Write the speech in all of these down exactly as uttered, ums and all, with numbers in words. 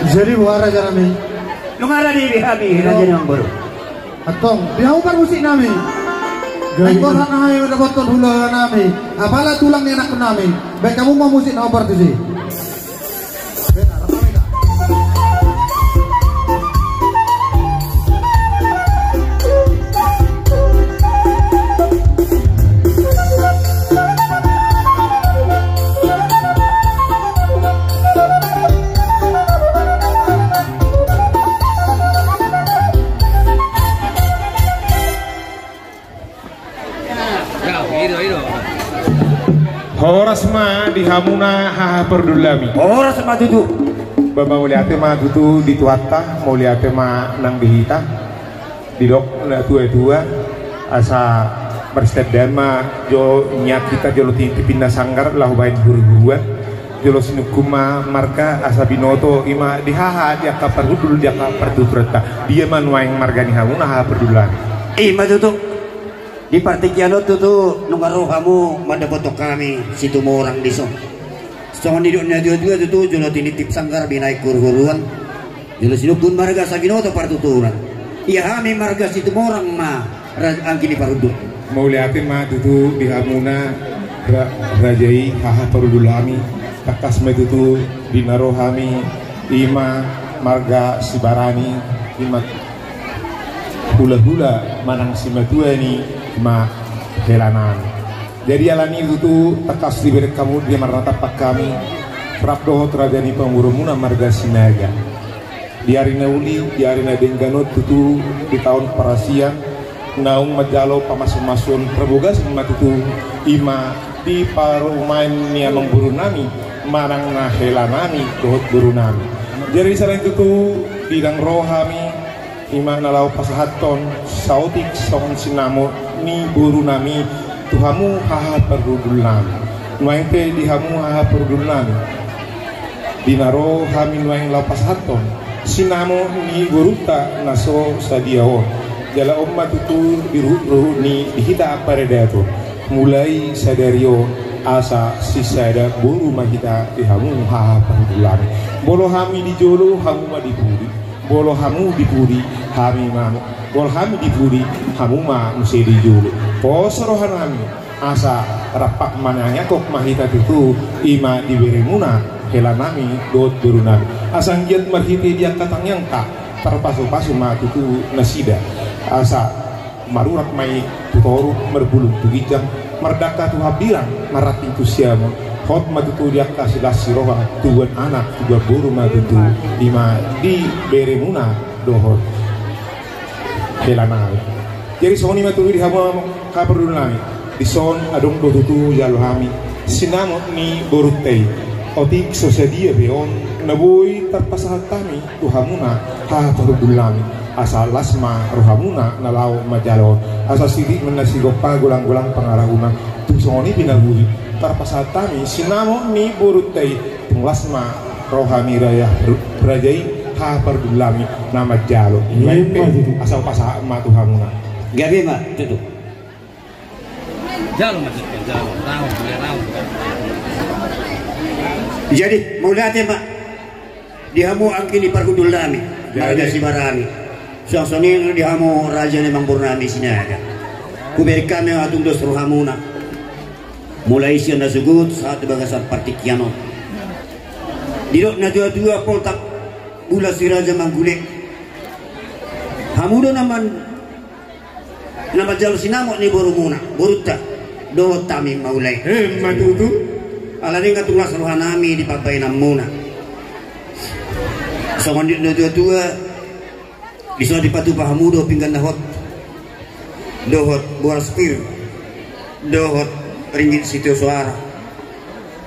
Jadi boha raja nami? Nunga rade be hami raja ni amangboru. Antong, di hamu parmusik nami. Gabe. Ai boha na hami mandapothon hula nami. Apala tulang ni anakkon nami. Baen hamu ma musik na hombar tusi. Horas ma di hamuna haha parhundul nami. Horas ma tutu. Ba mauliate ma tutu di Tuhanta, mauliate ma nang di hita. Didok na tua-tua, asa marsitandahan ma jo niat hita jolo tinitip na sanggar laho baen huru-huruan. Jolo sinungkun ma marga asa binoto i ma di haha di angka parhundul di angka partuturanta. Dia ma nuaeng marga ni hamuna haha parhundul nami. I ma tutu. Di partingkian on tutu nunga ro hamu mandapothon hami Situmorang dison. Songon nidok ni na tua-tua tutu jolo tinitip sanggar binaen huru-huruan. Jolo sinungkun marga asa binoto partuturan. Ia hami marga Situmorang ma ra-, anggi ni parhundul. Mauliate ma tutu di hamuna ra-, raja i haha parhundul nami. Tangkas ma tutu di na ro hami i ma marga Sibarani i ma hula-hula manang simatua ni ma hela nami. Jadi alani tutu tangkas dibereng hamu dia marnatampak hami rap dohot raja ni pamoruonmuna marga Sinaga. Di ari na uli, di ari na denggan on tutu di taon parasian, naung manjalo pamasu-masuon parbogason ma tutu i ma di parumaen ni amangboru nami manang na hela nami dohot boru nami. Jadi selain tutu di na ro hami i ma na laho pasahathon saotik songon sinamot ni boru nami tu hamu haha parhundul nami. Nuaeng pe di hamu haha parhundul nami. Di na ro hami nuaeng laho pasahathon sinamot ni borunta na so sadia on. Jala on ma tutu di ruhut-ruhut ni di hita paradaton. Mulai sadari on asa sisada boru ma hita di hamu haha parhundul nami. Molo hami di jolo hamu ma di pudi. Molo hamu di pudi, hami ma, molo hami di pudi, hamu ma muse di jolo. Pos roha nami, asa rap ma nian angka ma hita tutu, i ma di beremuna, hela nami, dohot boru nami. Asa anggiat marhite di angka tangiangta, tarpasu-pasu ma tutu nasida. Asa marurat ma i tu toru, marbulung tu ginjang, mardangka tu hambirang, marranting tu siamun, hot ma tutu di angka silas ni roha, tubuan anak, tubuan boru ma tutu, i ma di beremuna dohot hela nami. Jadi songon i ma tutu di hamu haha parhundul nami. Dison adong do tutu jalo hami sinamot ni borunta i. Otik so sadia pe on na boi tarpasahat hami tu hamuna haha parhundul nami, asa las ma rohamuna na laho manjalo on. Asa sitik ma na sigompa, golang-golang pangarahutna. Tung songon i pe na boi tarpasahat hami sinamot ni borunta i, tung las ma roha ni raja, raja i, haha parhundul nami na manjalo. Ima i pe, asa hupasahat ma tu hamuna. Gabe ma tutu. Jalo ma tutu, jalo. Raun, raun. Jadi mauliate ma di hamu anggi ni parhundul nami, marga Sibarani. Suang songon i di hamu raja ni amangboru nami Sinaga. Hubereng hami ma tutu dos rohamuna. Mulai sian na sogot sahat tu bagasan partingkian on. Didok na tua-tua, poltak bulan si raja manggule. Hamu do na man-, na manjalo sinamot ni borumuna, borunta, dohot hami ma ulaon. Ima tutu. Alani nga tung las roha nami di pambahenanmuna. Songon didok na tua-tua, dison dipatupa hamu do pinggan na hot, dohot boras pir, dohot ringgit sitio soara.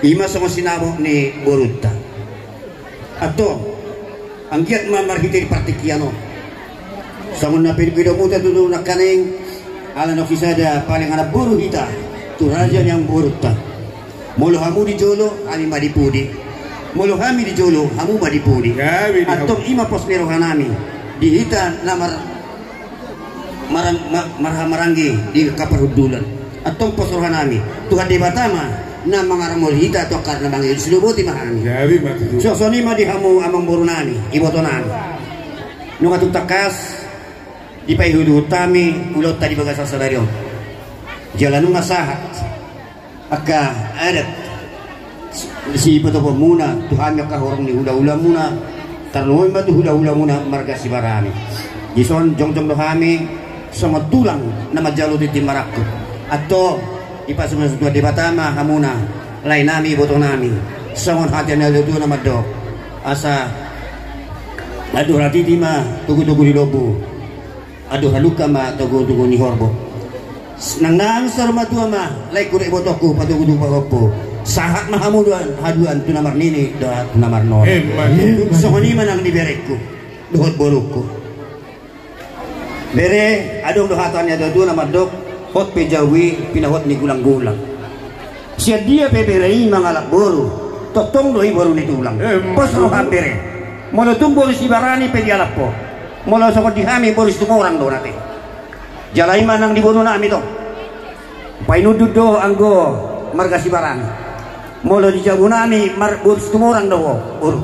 Ima songon sinamot ni borunta. Antong, anggiat ma marhite di partingkian on, songon na pinungkidokmuna tutu nangkaning, ala naung sisada paling anak boru hita tu raja ni amangborunta. Molo hamu di jolo, hami ma di pudi. Molo hami di jolo, hamu ma di pudi. Antong ima pos ni roha nami di hita na mar-, marang-, ma-, marhahamaranggi di angka parhundulan. Antong pos roha nami, Tuhan Debata ma Na mangaramoti hita tongkar na mangihut, sidoboti ma hami. Jadi ma tutu. So, songon i ma di hamu amangboru nami, iboto nami. Nunga tung tangkas dipaihut-ihut hami ulaonta di bagasan sadari on. Jala nunga sahat angka adat sipatopotmuna tu hami angka horong ni hula-hulamuna. Tarlumobi ma tu hula-hulamuna marga Sibarani. Dison jongjong do hami songon tulang na manjalo tintin marangkup. Antong dipasupasu Tuhan Debata ma hamuna, lae nami, iboto nami, songon hata ni natuatua na mandok: Asa andor hatiti ma togutogu ni lombu, andor halumpang ma togutogu ni horbo. Nang nang saur matua ma laengku dohot ibotongku, patogutogu pahompu. Sahat ma hamu dohot haduan tu na marnini dohot tu na marnono. Emma tutu. Songon i ma nang di berengku dohot borungku. Bere, adong do hata ni natuatua na mandok: Hot pe jabu i pinahot ni gulang-gulang. Sian dia pe bere i mangalap boru, tongtong do i boru ni tulang. Emma tutu. Pos roham bere, molo tung boru Sibarani pe dialap ho, molo songon di hami boru Situmorang do na pe. Jala i ma nang di boru nami tong. Painundun do anggo marga Sibarani. Molo di jabu nami mar-, boru Situmorang do ho boru.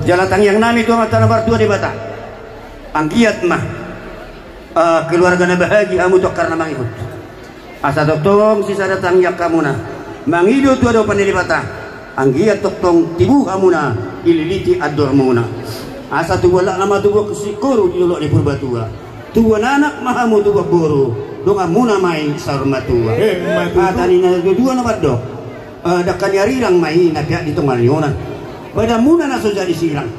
Jala tangiang nami tu Amanta na martua Debata, anggiat ma, eh, keluarga na bahagia hamu tongkar na mangihut. Asa tongtong sisada tangiang hamuna, mangido tu adopan ni Debata, anggiat tongtong tibu hamuna dililiti andormuna. Asa tubuan lakna ma tubuan singkoru di dolok ni Purbatua. Tubuan anak ma hamu, tubuan boru, donganmuna ma i saur matua. Emma tutu. Hata ni natuatua na mandok: Eh, dangka ni arirang ma i na peak di tonga ni onan. Badanmuna na so jadi sirang,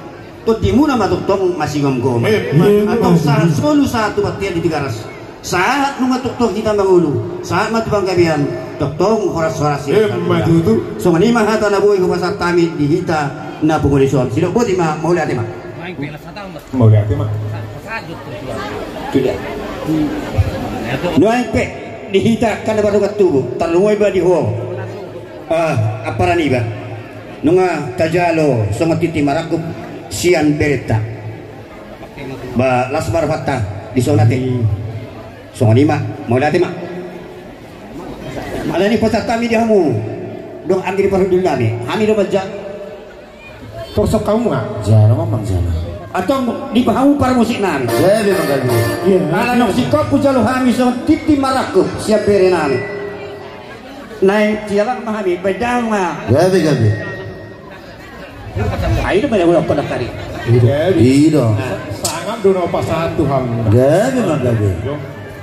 tondimuna ma tongtong masigomgoman. Emma tutu. Antong sahat solu sahat tu bontean di Tigaras. Sahat nunga tongtong hita mangolu, sahat ma tu panggabean, tongtong horas-horas. Emma tutu. Songon i ma hata na boi hupasahat hami di hita na pungu dison. Sidok boti ma, mauliate ma. Mauliate ma. Sudah. Nuaeng pe di hita angka na mardongan tubu, tarlumobi ma di ho, ah, ampara niba. Nunga tajalo songon tintin marangkup sian berenta. Ba las ma rohanta dison ate. Songon i ma, mauliate ma. Alani pasahat hami di hamu, dong anggi di parhundul nami, hami do manja. Torsok hamu ma. Jalo ma, Amang, jalo. Antong di hamu parmusik nami. Jadi, Amang, gabe. Iya. Ala nunga singkop hujalo hami songon tintin marangkup sian bere nami. Naeng sialan ma hami, baen damang ma. Gabe, gabe. Ai do, baen damang ma tadi. Gabe. Iya. Sangap do na hupasahat tu hamu. Gabe, Amang, gabe.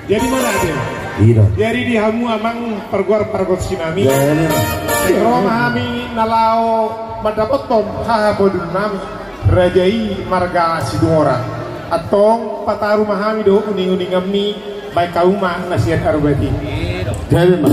Jadi mauliate ma. Iya. Jadi di hamu amang parguar pargonsi nami. Iya. Ro ma hami na laho mandapothon haha podul nami, raja i marga Situmorang. Antong pataru ma hami do uning-uninganmi, baen hamu ma na sian Arbat i. Jadi ma.